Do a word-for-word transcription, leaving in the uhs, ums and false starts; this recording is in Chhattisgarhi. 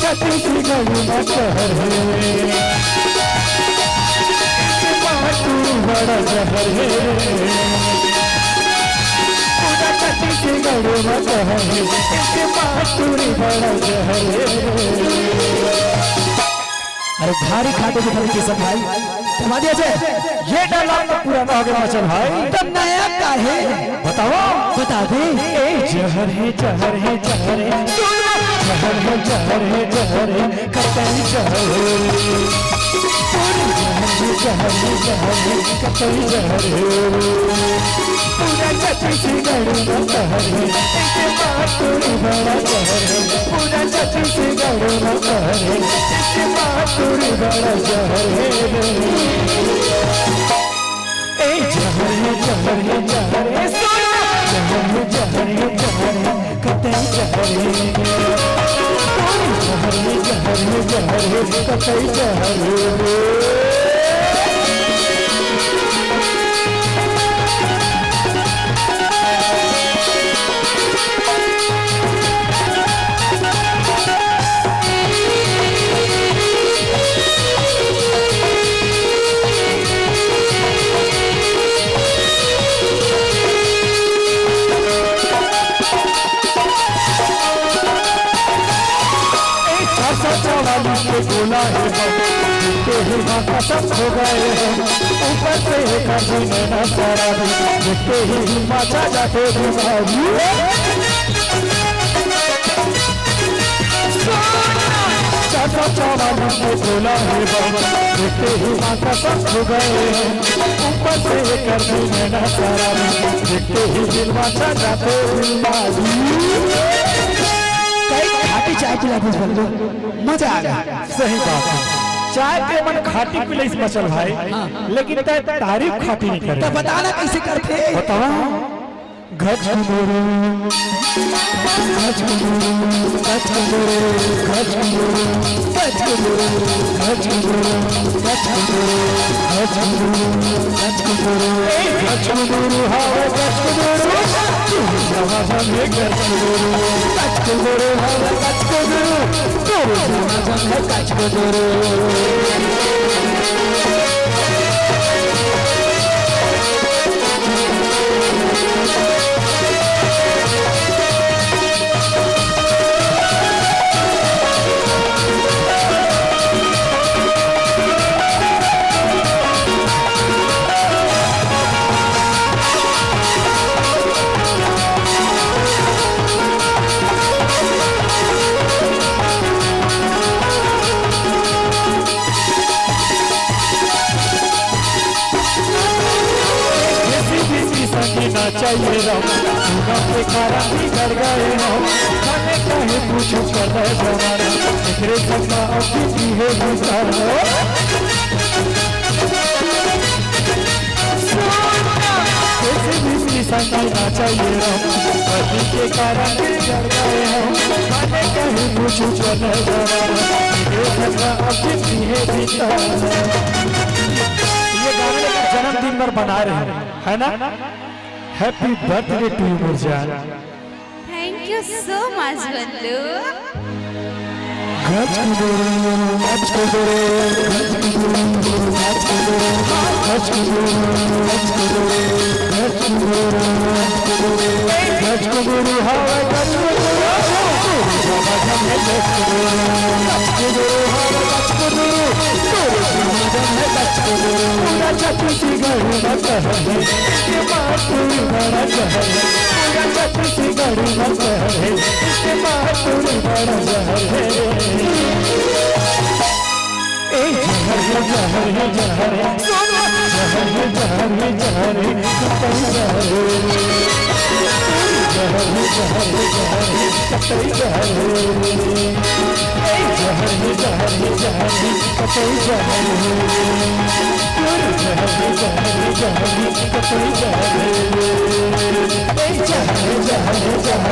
छत्तीसगढ़ में शहर है, मातुर बड़ा शहर है। पूरा छत्तीसगढ़ में शहर है, मातुर बड़ा शहर है। अरे भारी खाटे में खड़े किशन भाई, थमा दिया जाए। ये डायलॉग तो पुराना हो गया मचन भाई। तब नया का है? बताओ। बता दे। ए, जहर है, जहर है, जहर है। सुन। जहर है, जहर है, जहर है, कतई जहर है। सुन। जहर है, जहर है, जहर है, कतई जहर है। पूरा छत्तीसगढ़ में शहर है, एक मातुर बड़ा शहर है। पूरा छत्तीसगढ़ में शहर है, एक मातुर बड़ा शहर है। ए जहर है, जहर है, जहर है, सुन। जहर है, जहर है, जहर है, कतई जहर है। जहर है, जहर है, जहर है, कतई जहर है। ए, चार सौ चवालीस के गोला हे बम, देखते ही माँ कसम खो गए हम। ऊपर से एक आदमी नैना शराबी, देखते ही दिल मचा जाते बीमारी। चार सौ चवालीस के गोला हे बम, देखते ही माँ कसम खो गए हम। ऊपर से एक आदमी नैना शराबी, देखते ही दिल मचा जाते बीमारी। कई खाटी चाय पिला दे बंधु, मजा आ गया। सही बात है, चाय के मन खाटी पिलइस मचल भाई, हाँ। लेकिन तय तारीफ खाटी नहीं करे। तो बताना कैसे करते? बताओ। गचकुदुरु, गचकुदुरु, गचकुदुरु, गचकुदुरु, गचकुदुरु, गचकुदुरु, गचकुदुरु, गचकुदुरु, ए, गचकुदुरु, हाव गचकुदुरु, तू समाज में गचकुदुरु, गचकुदुरु, हाव गचकुदुरु, तू समाज में गचकुदुरु। किसी भी की संगी ना चाहिए राम, सुना के कारण बिगड़ गए हम। खाने काहे पूछू कर रहे जमाना, एकरे सब माँ अब भी है गुजारा। किसी भी की संगी ना चाहिए राम, पति के कारण बिगड़ गए हम। खाने काहे पूछू कर रहे जमाना, एकरे सब माँ अब भी है गुजारा। ये गाने का जन्मदिन पर बना रहे हैं, है ना? Happy birthday to you, मुरझा। Thank you so much, बल्लू। गच के दो रे, गच के दो रे, गच के दो रे, गच के दो रे, गच के दो रे, गच के दो रे, गच के दो रे, गच के दो रे, गच के दो रे, हवा गच के दो रे, गच के दो रे, गच के दो रे, हवा गच के दो रे, पूरा छत्तीसगढ़ में शहर है, इसके बाद कोई बड़ा शहर है। पूरा छत्तीसगढ़ में शहर है, इसके बाद कोई बड़ा शहर है। ए जहर है, जहर है, जहर है, सुन। जहर है, जहर है, जहर है, कतई जहर है। जहर है, जहर है, जहर है, कतई जहर है। ए जहर है, जहर है, जहर है, कतई जहर है। तोर जहर है, जहर है, जहर है, कतई जहर है। ए जहर है, जहर है, जहर